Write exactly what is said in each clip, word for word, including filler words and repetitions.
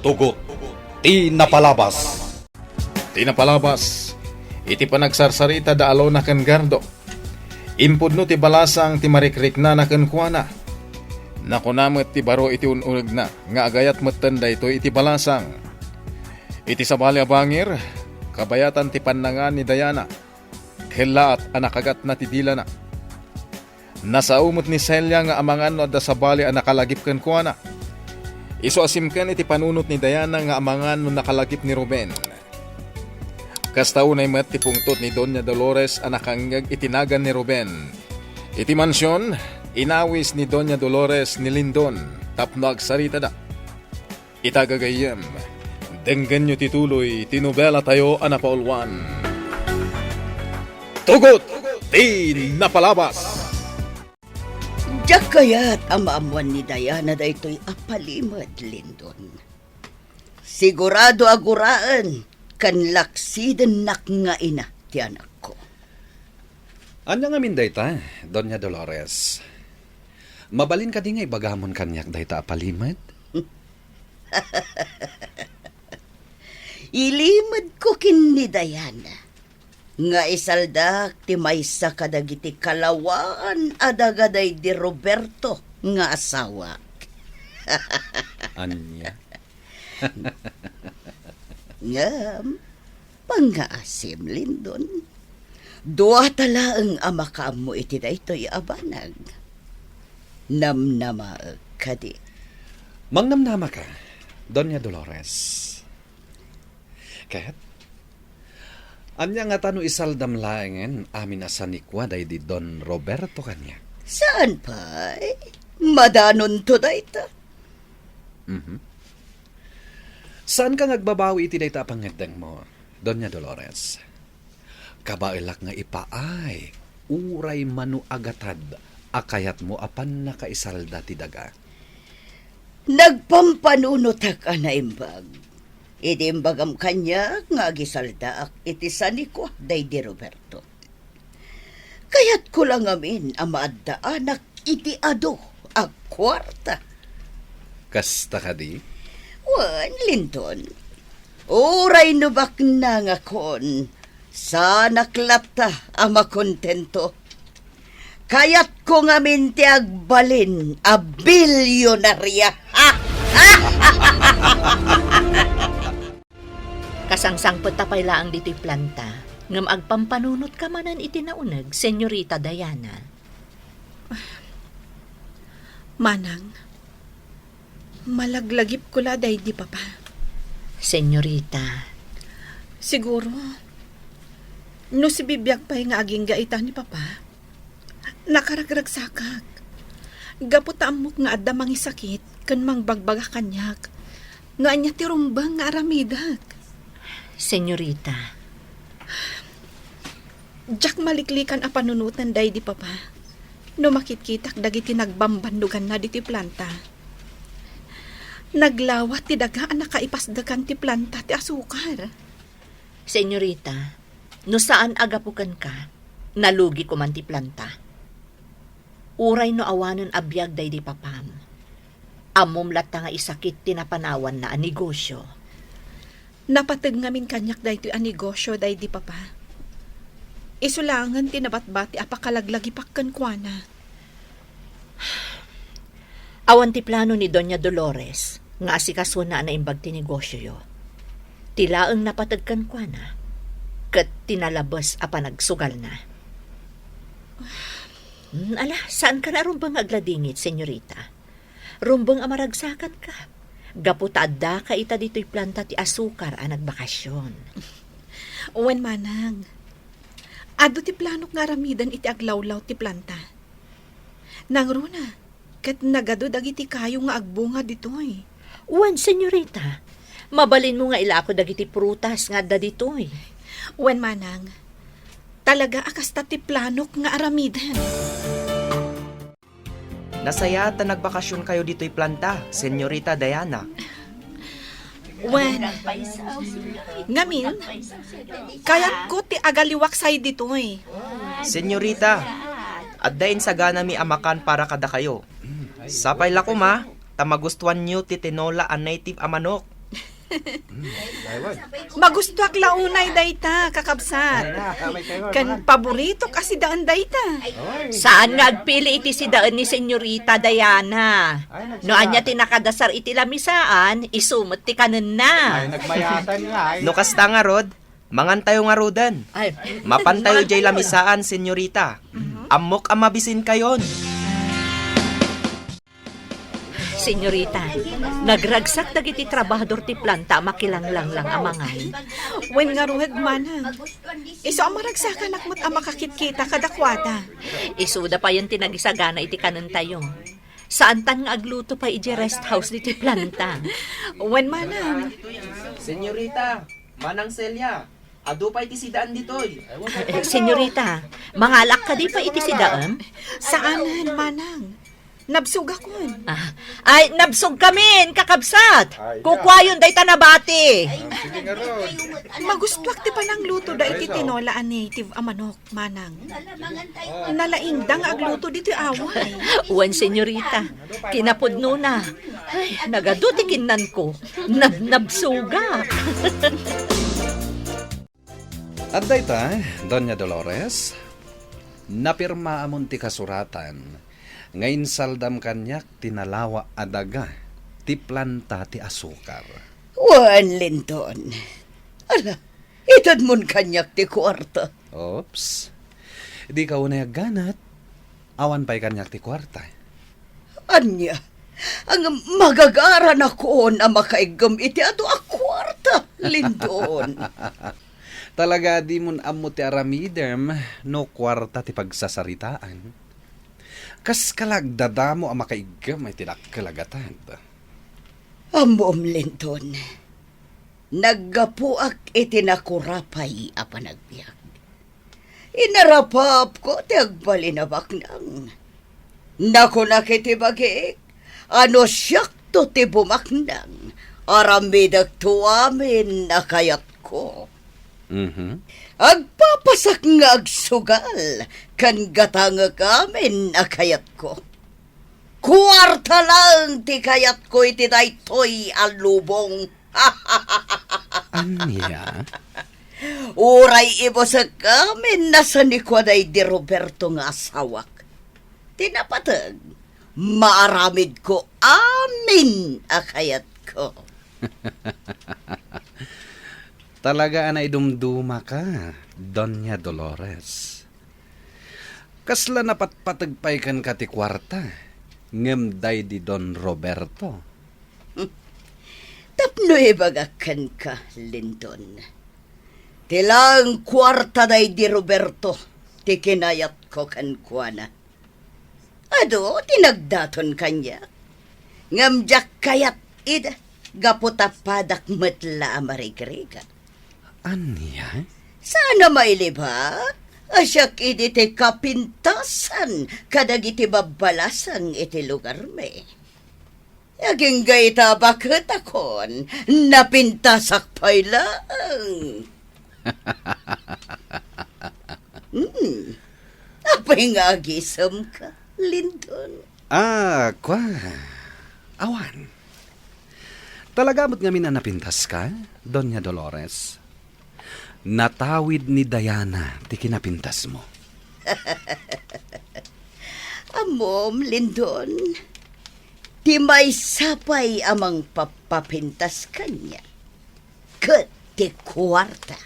Tugot ti napalabas. Ti napalabas, iti panagsarsarita da Alona ken Gardo, impudno ti balasang ti marikriknana kenkuana. Nakuna met ti baro iti un-unegna nga agayat metten daytoy iti balasang. Iti sabali a bangir, kabayatan ti pannangan ni Diana. Kellaat a nakagatna ti dilana. Nasao met ni Celia nga amangan no adda sabali a nakalagip kenkuana. Isu a simken iti panunot ni Diana nga amangan no nakalagip ni Ruben. Kasta unay met ti pungtot ni Doña Dolores a nakangngeg iti nagan ni Ruben. Iti mansion, inawis ni Doña Dolores ni Lindon tapno agsaritada. Ita gagayyem, denggenyo ti tuloy ti nobelatayo a napauluan. Tugot ti napalabas. Diak kayat a maammuan ni Diana daytoy a palimed, Lindon. Sigurado a guraen ken laksidennak nga ina ti anakko. Ania ngamin dayta, Doña Dolores? Mabalin kadi nga ibagamon kaniak dayta a palimed? Ilimedko ken ni Diana nga isaldak ti maysa kadagiti kalawaan a daga daydi Roberto nga asawak. Ania? Ngem, pangngaasim, Lindon. Duata laeng a makaammo iti daytoy a banag. Namnamaek kadi? Mangnamnamaka, Doña Dolores. Ket, ania ngata no isaldam laengen amin a sanikua daydi Don Roberto kaniak? Saan pay? Madanonto dayta. Mhm. Saanka nga agbabawi iti dayta a pangngeddengmo, Doña Dolores. Kabaelak nga ipaay, uray mano a gatad a kayatmo a pannakaisalda ti daga. Nagpampanunotak a naimbag. Idi imbagam kaniak nga agisaldaak iti sanikua daydi Roberto. Kayatko la ngamin a maaddaanak iti adu a kuarta. Kasta kadi? Wen, Lindon. Uray no baknangakon, saanak latta a makontento. Kayatko ngamin ti agbalin a bilyonarya. Kasangsangpetta pay laeng ditoy planta, ngem agpampanunotka manen iti nauneg, Senyorita Diana. Manang, malaglagipko la daydi Papa. Senyorita. Siguro, no sibibiag pay nga agingga ita ni Papa, nakaragragsakak. Gapu ta ammok nga adda mangisakit ken mangbagbaga kaniak no ania ti rumbeng nga aramidek. Senyorita. Diak maliklikan a panunoten daydi Papa no makitkitak dagiti nagbambannoganna ditoy planta. Naglawa ti daga a nakaipasdekan ti planta ti asukar. Senyorita, no saan a gapu kenka, nalugi koman ti planta. Uray no awanen a biag daydi Papam, ammom latta nga isakit ti napanawanna a negosio. Napateg ngamin kaniak daytoy a negosio daydi Papa. Isu laengen ti nabatbati a pakalaglagipak kenkuana. Awan ti plano ni Doña Dolores nga asikasona a naimbag ti negosioyo. Ti laeng napateg kenkuana ket ti nalabes a panagsugalna. Hmm, ala, saanka a rumbeng nga agladingit, senyorita. Rumbeng a maragsakanka. Gapu ta addaka ita ditoy planta ti asukar a nagbakasyon. Wen, manang. Adu ti planok nga aramiden iti aglawlaw ti planta. Nangruna, ket nagadu dagiti kayo nga agbunga ditoy. Wen, senyorita, mabalinmo nga ilako dagiti prutas nga adda ditoy. Wen, manang, talaga a kasta ti planok nga aramiden. Nasayaat ta nagbakasionkayo ditoy planta, Senyorita Diana. Wen, ngamin, kayatko ti agaliwak say ditoy. Senyorita, adda insaganami a makan para kadakayo. Sapay la koma, ta magustuanyo ti tinola a native a manok. Magustuak la unay dayta, kakabsat. Ken paboritok a sidaen dayta. Saan nga agpili iti sidaen ni Senyorita Diana. No ania ti nakadasar iti lamisaan, isu met ti kanenna. Ay, nagmayatan nga, ay. No kasta ngarud, mangantayo ngaruden. Ay. Mapantayo jay lamisaan, Senyorita. Ammok a mabisinkayon. Senyorita, nagragsak dagiti trabahador ti planta a makilanglanglang a mangan. Wen ngarud, manang. Isu a maragsakanak met a makakitkita kadakuada. Isuda payen ti nagisagana iti kanentayo. Saantan nga agluto pay idiay rest house ditoy planta. Wen, manang. Senyorita, Manang Celia, adu pay ti sidaan ditoy. Eh, senyorita, mangalak kadi pay iti sidaem? Saanen, manang. Nabsogakon. Ah, ay, nabsogkamin, kakabsat. Ay, kukuayon dayta nabati. Ah, sige nga ron. Magustuak ti pananglutoda iti tinola a native a manok, manang. Nalaingda nga agluto ditoy away. Wen, senyorita, kinapudnona. Ay, nagadu ti kinnanko. Nabnabsogak. Adda ita, Doña Dolores, napirmaamon ti kasuratan nga insaldam kaniak ti nalawa a daga ti planta ti asukar. Wen, Linton. Ala, itedmon kaniak ti kuarta. Oops. Dika unay agganat. Awan pay kaniak ti kuarta. Ania? Ang magagaranakon a makaiggem iti adu a kuarta, Linton. Talaga a dimon ammo ti aramidem no kuarta ti pagsasaritaan. Kas kalagdadamo a makaiggem iti dakkel a gatad. Ammom, Linton. Naggapuak iti nakurapay a panagbiag. Inarapapko ti agbalin a baknang. Nakunak iti bagik a no siakto ti bumaknang, aramidekto amin a kayatko. Mhm. Agpapasak nga agsugal ken gatangek amin a kayatko. Kuarta laeng ti kayatko iti daytoy a lubong. Ania? Uray ibusek amin a sanikua daydi Roberto nga asawak. Ti napateg, maaramidko amin a kayatko. Talaga a naidumdumaka, Doña Dolores. Kasla napatpateg pay kenka ti kuarta, ngem daydi Don Roberto. Tapno ibagak kenka, Linton. Ti laeng kuarta daydi Roberto ti kinayatko kenkuana. Adu ti nagdaton kaniak. Ngem diak kayat ida, gapu ta padak met la a marigrigat. Ania? Saan a mailibak a siak idi ti kapintasan kadagiti babbalasang iti lugarmi. Agingga ita a baketakon, napintasak pay laeng. Hmm. Apay nga agisemka, Linton? Ah, kua. Awan. Talaga met ngamin a napintaska, Doña Dolores? Natawid ni Diana ti kinapintasmo. Ammom, Linton, ti maysa pay a mangpapapintas kaniak ket ti kuarta.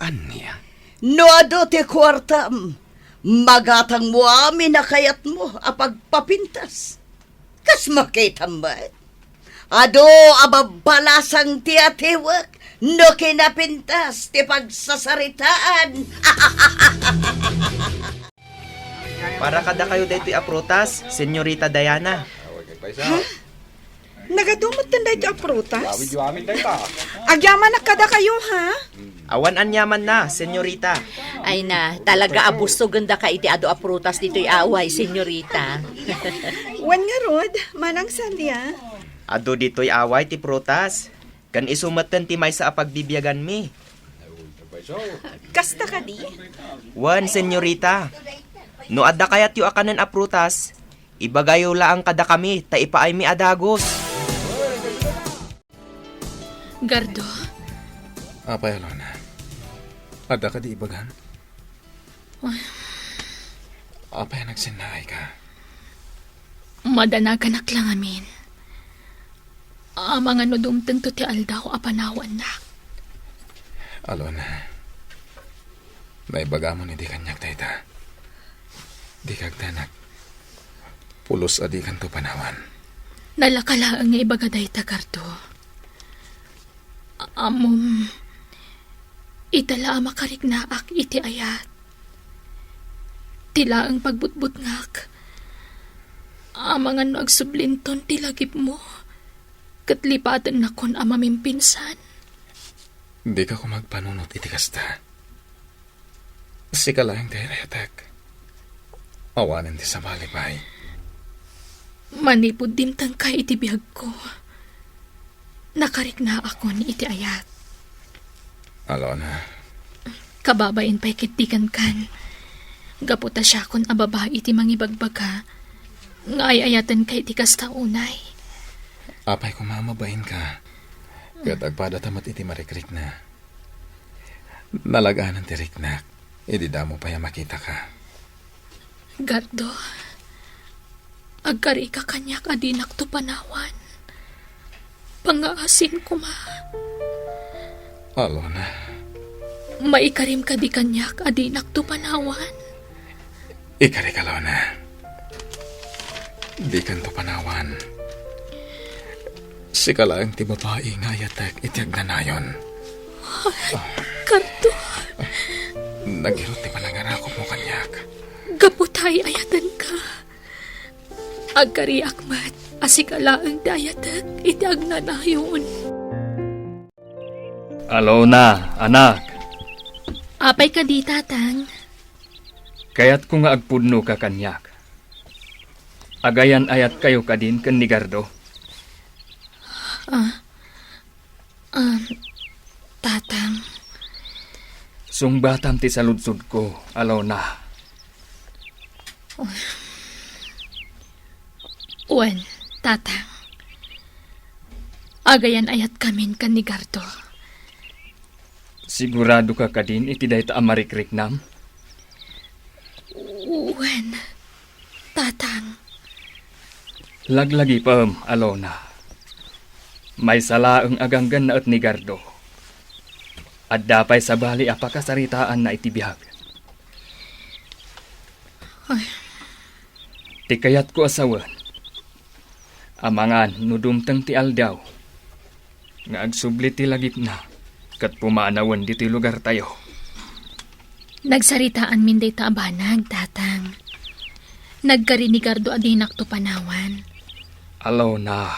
Ania? No adu ti kuartam, magatangmo amin a kayatmo a pagpapintas. Kas makitam met, adu a babbalasang ti atiwek no kinapintas ti pagsasaritaan. Para kadakayo daytoy a prutas, Senyorita Diana. Ha? Nagadu metten daytoy a prutas? Agyamanak kadakayo, ha? Awan aniamanna, Senyorita. Ay na, talaga a busogenda ka iti adu a prutas ditoy away, Senyorita. Wen ngarud, Manang Celia. Adu ditoy away ti prutas. Ken isu metten ti maysa a pagbibiaganmi. Kasta kadi? Wen, Senyorita. No adda kayatyo a kanen a prutas, ibagayo laeng kadakami ta ipaaymi a dagus. Gardo? Apay, Alona? Adda kadi ibagam? Ay. Apay a nagsinnaayka? Madanaganak la ngamin. Amangan no dumtengto ti aldaw a panawannak. Alona, naibagamon idi kaniak dayta. Dika agdanag. Pulos a dikanto panawan. Nalaka laeng nga ibaga dayta, Gardo. Ammom, ita la a makariknaak iti ayat. Ti laeng pagbutbutngak, amangan no agsublinton ti lagipmo, ket lipatennakon a mamimpinsan. Dika koma agpanunot iti kasta. Sika laeng ti ay-ayatek. Awanen ti sabali pay. Manipud dimtengka iti biagko, nakariknaakon iti ayat. Alona. Kababain pay ket dikankan. Gapu ta siakon a babai ti mangibagbaga nga ay-ayatenka iti kasta unay. Apay koma a mabainka, ket agpadata met iti marikrikna. Nalaganan ti riknak idi damo pay a makitaka. Gardo, agkarika kaniak a dinakto panawan. Pangngaasim koma. Alona. Maikarim kadi kaniak a dinakto panawan? Ikarik, Alona. Dikanto panawan. Sika laeng ti babai nga ayatek iti agnanayon. Ay, Gardo. Nagirut ti panangarakupmo kaniak. Gapu ta ay-ayatenka, agkariak met a sika laeng ti ayatek iti agnanayon. Alona, anak. Apay kadi, Tatang? Kayatko nga agpudnoka kaniak. Agayan-ayatkayo kadin ken ni Gardo? Ah, ah, Tatang. Sungbatam ti saludsodko, Alona. Wen, Tatang. Agayan-ayatkamin ken ni Gardo. Siguradoka kadin iti dayta a marikriknam? Wen, Tatang. Laglagipem, Alona. Maysa laeng a ganggannaet ni Gardo. Adda pay sabali a pakasaritaanna iti biag. Ay. Ti kayatko a sawen, amangan no dumteng ti aldaw nga agsubli ti lagipna ket pumanawen ditoy lugartayo. Nagsaritaanmin dayta a banag, Tatang. Nagkari ni Gardo a dinakto panawan. Alona,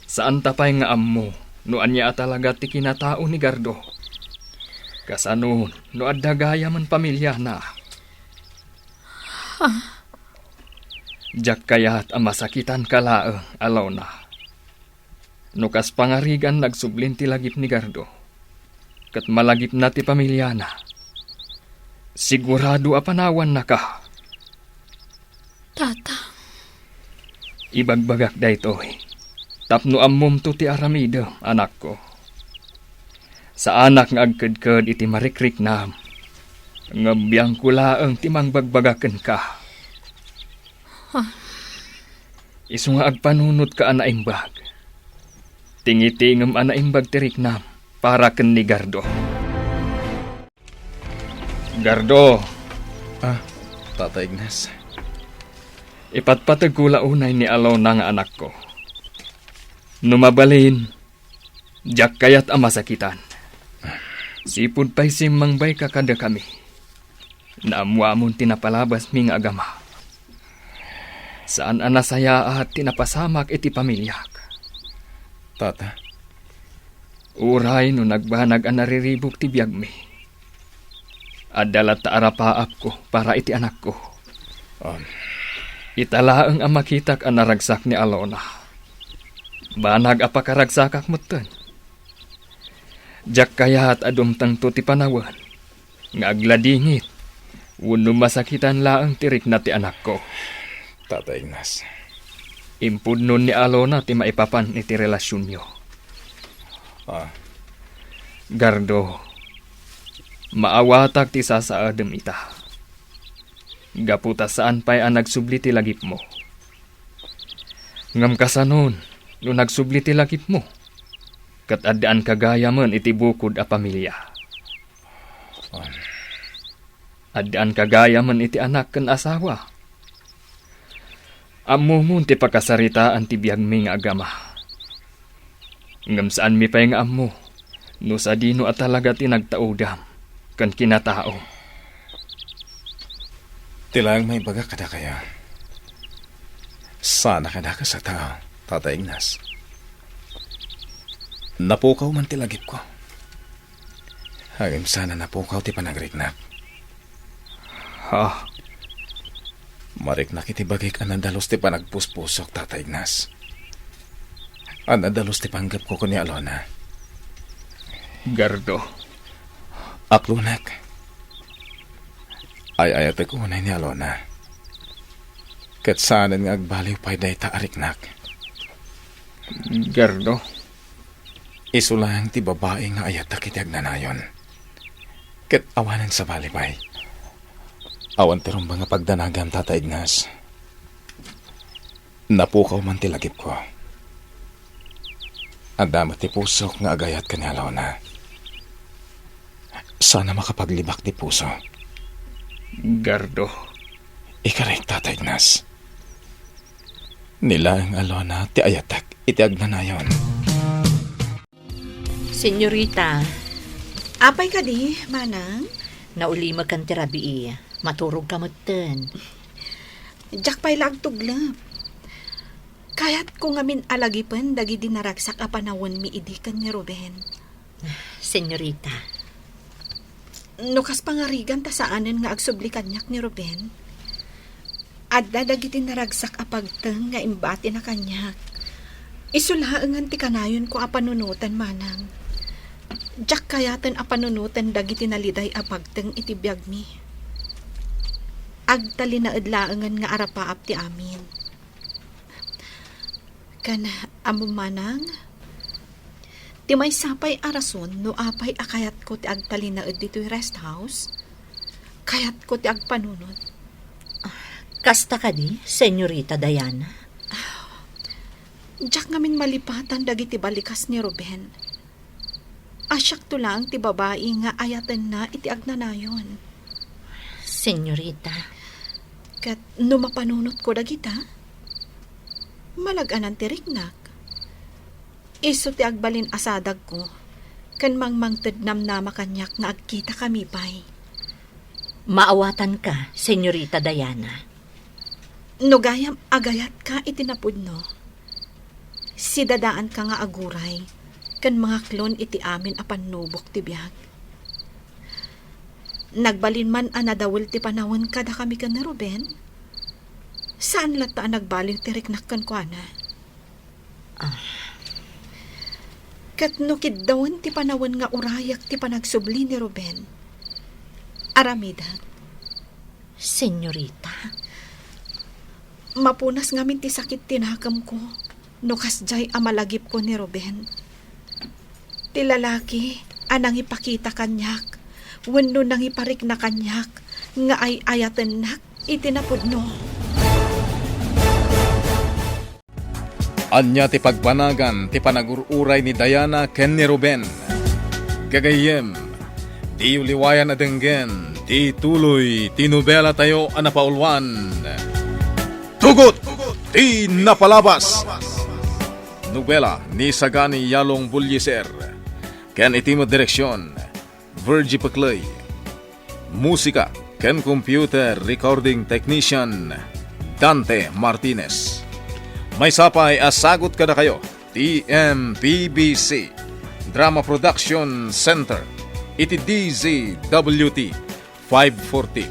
saan ta pay nga ammo no ania a talaga ti kinatao ni Gardo. Kasano no adda gayam a pamilyana? Ah. Diak kayat a masakitanka laeng, Alona. No kas pangarigan nagsublin ti lagip ni Gardo, ket malagipna ti pamilyana, sigurado a panawannaka. Tatang. Ibagbagak daytoy tapno ammomto ti aramidem, anakko. Saanak nga agkedked iti marikriknam, ngem biangko laeng ti mangbagbaga kenka. Huh? Isu nga agpanunotka a naimbag. Tingitingem a naimbag ti riknam para ken ni Gardo. Gardo! Ah, Tata Ignas. Ipatpategko la unay ni Alona nga anakko. No mabalin, diak kayat a masakitan. Sipud pay simmangbayka kadakami, naammoamon ti napalabasmi nga agama. Saan a nasayaat ti napasamak iti pamiliak. Tata. Uray no nagbanag a nariribuk ti biagmi, adda latta a rapaapko para iti anakko. Um. Ita laeng a makitak a naragsak ni Alona, banag a pakaragsakak metten. Diak kayat a dumtengto ti panawen nga agladingit wenno masakitan laeng ti rikna ti anakko. Tata Ignas. Impudnon ni Alona ti maipapan iti relasionyo. Ah. Gardo, maawatak ti sasaadem ita. Gapu ta saan pay a nagsubli ti lagipmo. Ngem kasanon no nagsubli ti lagipmo? Ket addaan ka gayamen iti bukod a pamilia. Ah. Addaan ka gayamen iti anak ken asawa. Ammomon ti pakasaritaan ti biagmi nga agama. Ngem saanmi pay nga ammo no sadino a talaga ti nagtaudam ken kinatao. Ti laeng maibaga kadakayo, saan a kadakes a tao, Tata Ignas. Napukaw man ti lagipko. Ngem saan a napukaw ti panagriknak. Ha? Mariknak iti bagik a nadalus ti panagpuspusok, Tata Ignas. A nadalus ti panggepko ken ni Alona. Gardo. Aklonek. Ay-ayatek unay ni Alona. Ket saanen nga agbaliw pay dayta a riknak. Gardo. Isu laeng ti babai nga ayatek iti agnanayon. Ket awanen sabali pay. Awan ti rumbeng a pagdanagam, Tata Ignas. Napukaw man ti lagipko. Adda met ti pusok nga agayat ken ni Alona. Saan a makapaglibak ti puso. Gardo. Ikarek, Tata Ignas. Ni laeng Alona ti ayatek iti agnanayon. Senyorita. Apay kadi, manang? Naulimekan ti rabii. Maturogka metten. Diak pay la agtuglep. Kayatko ngamin a lagipen dagiti naragsak a panawenmi idi ken ni Ruben. Senyorita. No kas pangarigan ta saanen nga agsubli kaniak ni Ruben, adda dagiti naragsak a pagteng nga imbatina kaniak. Isu laengen ti kanayonko a panunoten, manang. Diak kayaten a panunoten dagiti naliday a pagteng iti biagmi. Agtalinaed laengen nga arapaap ti amin. Ken, ammom, manang, ti maysa pay a rason no apay a kayatko ti agtalinaed ditoy rest house, kayatko ti agpanunot. Kasta kadi, Senyorita Diana? Diak ngamin malipatan dagiti balikas ni Ruben. A siakto laeng ti babai nga ayatenna iti agnanayon. Senyorita. Ket no mapanunotko dagita, malag-anan ti riknak. Isu ti agbalin a sadagko, ken mangmangted namnama kaniak nga agkitakami pay. Maawatanka, Senyorita Diana. No gayam a gayatka iti napudno, sidadaanka nga aguray ken mangaklon iti amin a pannubok ti biag. Nagbalin man a nadawel ti panawen kadakami ken ni Ruben, saan latta a nagbaliw ti riknak kenkuana. Ah. Ket no kiddawen ti panawen nga urayak ti panagsubli ni Ruben, aramidek. Senyorita. Mapunas ngamin ti sakit ti nakemko no kasdiay a malagipko ni Ruben. Ti lalaki a nangipakita kaniak wenno nangiparikna kaniak nga ay-ayatennak iti napudno. Ania ti pagbanagan ti panagur-uray ni Diana ken ni Ruben? Gagayyem, diyo liwayan a denggen ti tuloy ti nobelatayo a napauluan, Tugot ti Napalabas. Nobela ni Sagani Yalong Bullieser ken iti met direksion, Virgie Peclay. Musika ken computer recording technician, Dante Martinez. Maysa pay a sagut kadakayo ti M P B C Drama Production Center iti D Z W T five forty.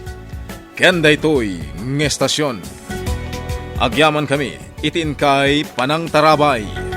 Ken daytoy nga estasion, agyamankami iti inkay panangtarabay.